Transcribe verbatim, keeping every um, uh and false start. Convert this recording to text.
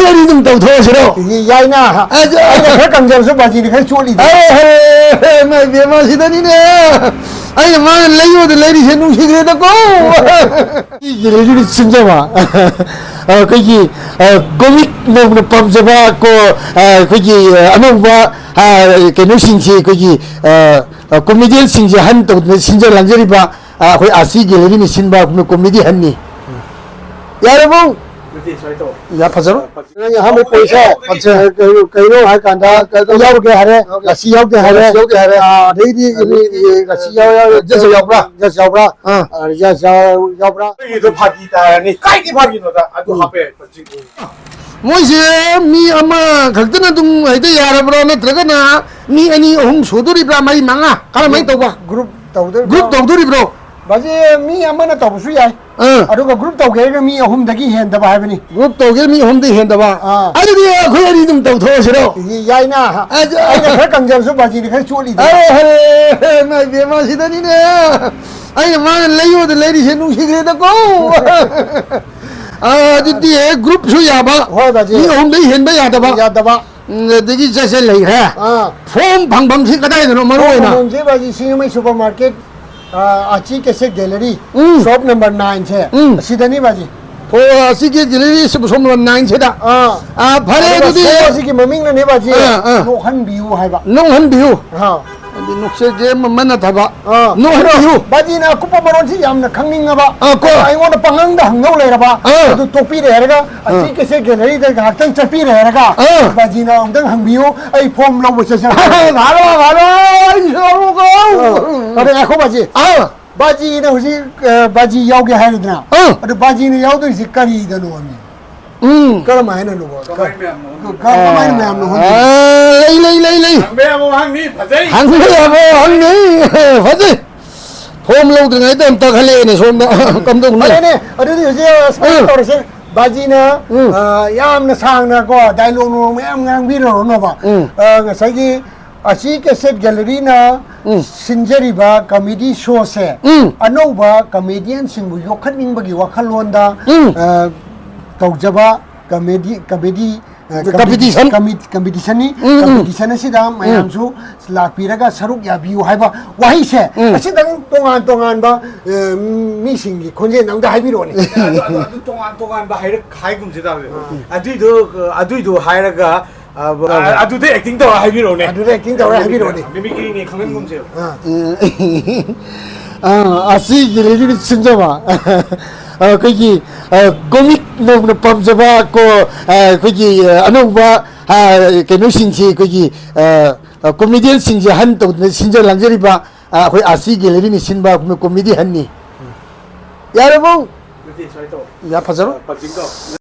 ꯑꯩ ꯑꯗꯨꯝ ꯇꯧꯊꯣꯛꯑꯁꯤꯔꯣ? ꯌꯥꯏꯅ꯫ ꯑꯗꯨ ꯑꯩꯅ ꯈꯔ ꯀꯪꯖꯔꯁꯨ ꯕꯥꯖꯤꯅ ꯈꯔ ꯆꯣꯠꯂꯤꯗ꯫ ꯑꯦ, ꯍꯦ, ꯃꯥꯏ ꯕꯦꯝꯃ, ꯁꯤꯗꯅꯤꯅꯦ꯫ ꯑꯩꯅ ꯃꯥꯅ ꯂꯩꯌꯣꯗ ꯂꯩꯔꯤꯁꯦ ꯅꯨꯡꯁꯤꯈ꯭ꯔꯦꯗꯀꯣ꯫ ꯂꯩꯔꯤꯗꯤ ꯁꯤꯟꯖꯕ꯫ ꯑꯩꯈꯣꯏꯒꯤ, ꯑ, ꯀꯣꯃꯤꯛ ꯅꯧꯅ ꯄꯥꯝꯖꯕ ꯀꯣ, ꯑ, ꯑꯩꯈꯣꯏꯒꯤ, ꯑ, ꯑꯅꯧꯕ, ꯑ, ꯀꯩꯅꯣꯁꯤꯡꯁꯤ ꯑꯩꯈꯣꯏꯒꯤ, ꯑ, ꯑ, ꯀꯣꯃꯦꯗꯤꯌꯟꯁꯤꯡꯁꯦ ꯍꯟ ꯇꯧꯗꯅ ꯁꯤꯟꯖ ꯂꯥꯡꯖꯔꯤꯕ, ꯑ, ꯑꯩꯈꯣꯏ ꯑꯥꯔ ꯁꯤ ꯒꯦꯂꯔꯤꯅ ꯁꯤꯟꯕ ꯀꯣꯃꯦꯗꯤ ꯍꯟꯅꯤ꯫ ꯌꯥꯔꯕꯣ? ꯅꯠꯇꯦ, ꯁꯨꯃꯥꯏꯅ ꯇꯧ꯫ ꯌꯥ, ꯐꯖꯔꯣ? ꯅꯪꯒꯤ ꯑꯍꯥꯟꯕ ꯄꯣꯏꯁꯦ, ꯐꯖꯩ꯫ ꯀꯩꯅꯣ, ꯀꯩꯅꯣ ꯍꯥꯏ ꯀꯥꯟꯗ, ꯀꯩꯅꯣ ꯌꯥꯎꯒꯦ ꯍꯥꯏꯔꯦ, ꯌꯥꯎꯒꯦ꯫ ꯂꯥꯁꯤ ꯌꯥꯎꯒꯦ ꯍꯥꯏꯔꯦ꯫ ꯂꯥꯁꯤ ꯌꯥꯎꯒꯦ ꯍꯥꯏꯔꯦ꯫ ꯑꯥ, ꯑꯗꯩꯗꯤ ꯑꯗꯩꯗꯤ ꯃꯤ, ꯂꯥꯁꯤ ꯌꯥꯎ-, ꯌꯥꯎ-, ꯖꯁ ꯌꯥꯎꯕ꯭ꯔꯥ? ꯖꯁ ꯌꯥꯎꯕ꯭ꯔꯥ? ꯑꯥ꯫ ꯑꯥ, ꯖꯁ ꯌꯥꯎ-, ꯌꯥꯎꯕ꯭ꯔꯥ? ꯑꯩꯒꯤꯗꯣ ꯐꯥꯒꯤ ꯇꯥꯔꯅꯤ꯫ ꯀꯥꯏꯗꯤ ꯐꯥꯒꯤꯅꯣꯗ? ꯑꯗꯨ ꯎꯝ꯫ ꯍꯥꯞꯄꯦ꯫ ꯃꯣꯏꯁꯦ ꯃꯤ ꯑꯃꯈꯛꯇꯅ ꯑꯗꯨꯝ ꯍꯦꯛꯇ ꯌꯥꯔꯕ꯭ꯔꯥ, ꯅꯠꯇ꯭ꯔꯒꯅ ꯃꯤ ꯑꯅꯤ ꯑꯍꯨꯝ ꯁꯨꯗꯣꯔꯤꯕ꯭ꯔꯥ, ꯃꯔꯤ ꯃꯉꯥ? ꯀꯔꯝꯍꯥꯏꯅ ꯇꯧꯕ? ꯒ꯭ꯔꯨꯞ ꯇꯧꯗꯣꯏ-, ꯒ꯭ꯔꯨꯞ ꯇꯧꯗꯣꯔꯤꯕ꯭ꯔꯣ? ꯕꯥꯖꯤ, ꯃꯤ ꯑꯃꯅ ꯇꯧꯕꯁꯨ ꯌꯥꯏ꯫ ꯑꯥ꯫ ꯑꯗꯨꯒ ꯒ꯭ꯔꯨꯞ ꯇꯧꯒꯦ ꯍꯥꯏꯔꯒ ꯃꯤ ꯑꯍꯨꯝꯗꯒꯤ ꯍꯦꯟꯗꯕ ꯍꯥꯏꯕꯅꯤ꯫ ꯒ꯭ꯔꯨꯞ ꯇꯧꯒꯦ ꯃꯤ ꯑꯍꯨꯝꯗꯒꯤ ꯍꯦꯟꯗꯕ? ꯑꯥ꯫ ꯑꯗꯨꯗꯤ ꯑꯩꯈꯣꯏ ꯑꯅꯤ ꯑꯗꯨꯝ ꯇꯧꯊꯣꯛꯑꯁꯤꯔꯣ? ꯌꯥꯏꯅ꯫ ꯑꯗꯨ ꯑꯩꯅ ꯈꯔ ꯀꯪꯖꯔꯁꯨ ꯕꯥꯖꯤꯅ ꯈꯔ ꯆꯣꯠꯂꯤꯗ꯫ ꯑꯦ, ꯍꯦ, ꯃꯥꯏ ꯕꯦꯝꯃ, ꯁꯤꯗꯅꯤꯅꯦ꯫ ꯑꯩꯅ ꯃꯥꯅ ꯂꯩꯌꯣꯗ ꯂꯩꯔꯤꯁꯦ ꯅꯨꯡꯁꯤꯈ꯭ꯔꯦꯗꯀꯣ꯫ ꯑꯥ, ꯑꯗꯨꯗꯤ ꯒ꯭ꯔꯨꯞꯁꯨ ꯌꯥꯕ, ꯍꯣꯏ, ꯕꯥꯖꯤ꯫ ꯃꯤ ꯑꯍꯨꯝꯗꯒꯤ ꯍꯦꯟꯕ ꯌꯥꯗꯕ꯫ ꯌꯥꯗꯕ꯫ ꯎꯝ, ꯑꯗꯒꯤ ꯆꯠꯁꯦ ꯂꯩꯈ꯭ꯔꯦ꯫ ꯑꯥ꯫ ꯐꯣꯝ ꯐꯪꯐꯝꯁꯤ ꯀꯗꯥꯏꯗꯅꯣ ꯃꯔꯨ ꯐꯣꯝ ꯑꯣꯏꯅ? ꯐꯪꯐꯝꯁꯤ ꯕꯥꯖꯤ ꯁꯤꯡꯖꯃꯩ ꯁꯨꯄꯔ ꯃꯥꯔꯀꯦꯠ, ꯑꯥ, ꯑꯥꯆꯤ ꯀꯦꯁꯦꯠ ꯒꯦꯂꯔꯤ, ꯎꯝ꯫ ꯁꯣꯞ ꯅꯝꯕꯔ ꯅꯥꯏꯟꯁꯦ, ꯎꯝ꯫ ꯑꯁꯤꯗꯅꯤ ꯕꯥꯖꯤ꯫ ꯍꯣ, ꯑꯥꯆꯤ ꯀꯦꯁꯦꯠ ꯒꯦꯂꯔꯤ ꯁꯣꯞ ꯅꯝꯕꯔ ꯅꯥꯏꯟꯁꯤꯗ꯫ ꯑꯥ꯫ ꯑꯥ, ꯐꯔꯦ ꯑꯗꯨꯒ ꯑꯗꯨꯗꯤ꯫ ꯁꯣꯞ ꯑꯁꯤꯒꯤ ꯃꯃꯤꯡꯅꯅꯦ ꯕꯥꯖꯤ, ꯑꯥ, ꯑꯥ꯫ ꯅꯣꯛꯍꯟꯕꯤꯌꯨ ꯍꯥꯏꯕ꯫ ꯅꯣꯛꯍꯟꯕꯤꯌꯨ꯫ ꯑꯥ꯫ ꯑꯗꯨ ꯅꯣꯛꯆꯒꯦ ꯃꯃꯜ ꯅꯠꯇꯕ꯫ ꯑꯥ꯫ ꯅꯣꯛꯍꯟꯕꯤꯌꯨ꯫ ꯕꯥꯖꯤꯅ ꯑꯀꯨꯞꯄ ꯃꯔꯣꯟꯁꯤ ꯌꯥꯝꯅ ꯈꯪꯅꯤꯡꯉꯕ꯫ ꯑꯥ, ꯀꯣ꯫ ꯑꯩꯉꯣꯟꯗ ꯄꯪꯍꯪꯗ ꯍꯪꯗꯧ ꯂꯩꯔꯕ꯫ ꯑꯥ꯫ ꯑꯗꯨ ꯇꯣꯛꯄꯤꯔꯦ ꯍꯥꯏꯔꯒ ꯑꯥ꯫ ꯑꯁꯤ ꯀꯦꯁꯦꯠ ꯒꯦꯂꯔꯤꯗ ꯉꯥꯏꯍꯥꯛꯇꯪ ꯆꯠꯄꯤꯔꯦ ꯍꯥꯏꯔꯒ ꯑꯥ꯫ ꯕꯥꯖꯤꯅ ꯑꯃꯨꯛꯇꯪ ꯍꯪꯕꯤꯌꯨ, ꯑꯩ ꯐꯣꯝ ꯂꯧꯕ ꯆꯠꯆꯔꯒꯦ꯫ ꯍꯜꯂꯣ, ꯍꯜꯂꯣ, ꯑꯩ ꯁꯣꯔꯣꯛ ꯑꯥ꯫ ꯑꯗ ꯉꯥꯏꯈꯣ ꯕꯥꯖꯤ꯫ ꯑꯥ꯫ ꯕꯥꯖꯤꯅ ꯍꯧꯖꯤꯛ, ꯑ, ꯕꯥꯖꯤ ꯌꯥꯎꯒꯦ ꯍꯥꯏꯔꯤꯗꯅ꯫ ꯑꯥ꯫ ꯑꯗꯨ ꯕꯥꯖꯤꯅ ꯌꯥꯎꯗꯣꯏꯁꯤ ꯀꯔꯤꯗꯅꯣ ꯍꯥꯏꯕꯅꯤ? ꯎꯝ꯫ ꯀꯔꯝꯍꯥꯏꯅꯅꯣꯕ? ꯀꯃꯥꯏ ꯃꯌꯥꯝꯅꯣ? ꯀ-, ꯀꯃꯥꯏꯅ ꯃꯌꯥꯝꯅꯣ ꯍꯪꯕꯤꯌꯨ? ꯑꯥ, ꯂꯩ, ꯂꯩ, ꯂꯩ, ꯂꯩ꯫ ꯍꯪꯕ ꯌꯥꯕ ꯍꯪꯅꯤ, ꯐꯖꯩ꯫ ꯍꯪꯕ ꯌꯥꯕ ꯍꯪꯅꯤ꯫ ꯐꯖꯩ꯫ ꯐꯣꯝ ꯂꯧꯗ꯭ꯔꯤꯉꯩꯗ ꯑꯝꯇ ꯈꯜꯂꯛꯑꯦꯅꯦ ꯁꯣꯝꯗ꯫ ꯀꯝꯗꯧꯅꯤ? ꯐꯔꯦꯅꯦ, ꯑꯗꯨꯗꯤ ꯍꯧꯖꯤꯛ ꯁꯨꯃꯥꯏꯅ ꯎꯝ꯫ ꯇꯧꯔꯁꯦ꯫ ꯕꯥꯖꯤꯅ, ꯎꯝ꯫ ꯑ, ꯌꯥꯝꯅ ꯁꯥꯡꯅ ꯀꯣ, ꯗꯥꯏꯂꯣꯒ ꯅꯨꯡꯂꯣꯒ ꯃꯌꯥꯝ ꯉꯥꯡꯕꯤꯔꯨꯔꯅꯣꯕ꯫ ꯎꯝ꯫ ꯑ, ꯉꯁꯥꯏꯒꯤ ꯑꯁꯤ ꯀꯦꯁꯦꯠ ꯒꯦꯂꯔꯤꯅ ꯎꯝ꯫ ꯁꯤꯟꯖꯔꯤꯕ ꯀꯃꯦꯗꯤ ꯁꯣꯁꯦ ꯎꯝ꯫ ꯑꯅꯧꯕ ꯀꯃꯦꯗꯤꯌꯟꯁꯤꯡꯕꯨ ꯌꯣꯛꯈꯠꯅꯤꯡꯕꯒꯤ ꯋꯥꯈꯜꯂꯣꯟꯗ, ꯎꯝ꯫ ꯑ, ꯇꯧꯖꯕ ꯀꯃꯦꯗꯤ ꯀꯃꯦꯗꯤ ꯑ, ꯀꯝꯄꯤꯇꯤꯁꯟ? ꯀꯝꯄꯤ- ꯀꯝꯄꯤꯇꯤꯁꯟꯅꯤ꯫ ꯎꯝ, ꯎꯝ꯫ ꯀꯝꯄꯤꯇꯤꯁꯟ ꯑꯁꯤꯗ ꯃꯌꯥꯝꯁꯨ ꯂꯥꯛꯄꯤꯔꯒ ꯁꯔꯨꯛ ꯌꯥꯕꯤꯌꯨ ꯍꯥꯏꯕ ꯋꯥꯍꯩꯁꯦ ꯎꯝ꯫ ꯑꯁꯤꯗꯪ ꯇꯣꯉꯥꯟ ꯇꯣꯉꯥꯟꯕ ꯑ, ꯃꯤꯁꯤꯡꯒꯤ ꯈꯣꯟꯖꯦꯜꯗ ꯑꯝꯇ ꯍꯥꯏꯕꯤꯔꯛꯑꯣꯅꯦ꯫ ꯑꯗꯨ ꯑꯗꯨ ꯑꯗꯨ ꯇꯣꯉꯥꯟ ꯇꯣꯉꯥꯟꯕ ꯍꯥꯏꯔꯛ ꯍꯥꯏꯒꯨꯝꯁꯦ ꯇꯥꯕꯅꯦ꯫ ꯑꯗꯨꯏꯗꯣ ꯑꯗꯨꯏꯗꯣ ꯍꯥꯏꯔꯒ ꯑ, ꯑꯗꯨꯗ ꯑꯦꯛꯇꯤꯡ ꯇꯧꯔ ꯍꯥꯏꯕꯤꯔꯛꯑꯣꯅꯦ꯫ ꯑꯗꯨꯗ ꯑꯦꯛꯇꯤꯡ ꯇꯧꯔ ꯍꯥꯏꯕꯤꯔꯛꯑꯣꯅꯦ꯫ ꯃꯤꯃꯤꯀ꯭ꯔꯤꯅꯦ ꯈꯪꯍꯟꯒꯨꯝꯁꯦꯕ꯫ ꯑ, ꯑ, ꯑꯁꯤ ꯒꯦꯂꯔꯤꯅ ꯁꯤꯟꯖꯕ ꯑꯩꯈꯣꯏꯒꯤ ꯑ, ꯀꯣꯃꯤꯛ ꯅꯧꯅ ꯄꯥꯝꯖꯕ ꯀꯣ ꯑ, ꯑꯩꯈꯣꯏꯒꯤ ꯑ, ꯑꯅꯧꯕ ꯑ, ꯀꯩꯅꯣꯁꯤꯡꯁꯤ ꯑꯩꯈꯣꯏꯒꯤ ꯑ, ꯑ, ꯀꯣꯃꯦꯗꯤꯌꯟꯁꯤꯡꯁꯦ ꯍꯟ ꯇꯧꯗꯨꯅ ꯁꯤꯟꯖ ꯂꯥꯡꯖꯔꯤꯕ ꯑ, ꯑꯩꯈꯣꯏ ꯑꯥꯔ ꯁꯤ ꯒꯦꯂꯔꯤꯅ ꯁꯤꯟꯕ ꯀꯣꯃꯦꯗꯤ ꯍꯟꯅꯤ꯫ ꯌꯥꯔꯕꯣ? ꯅꯠꯇꯦ, ꯁꯨꯃꯥꯏꯅ ꯇꯧ꯫ ꯌꯥ ꯐꯖꯔꯣ? ꯄꯛꯆꯤꯡ ꯇꯧ꯫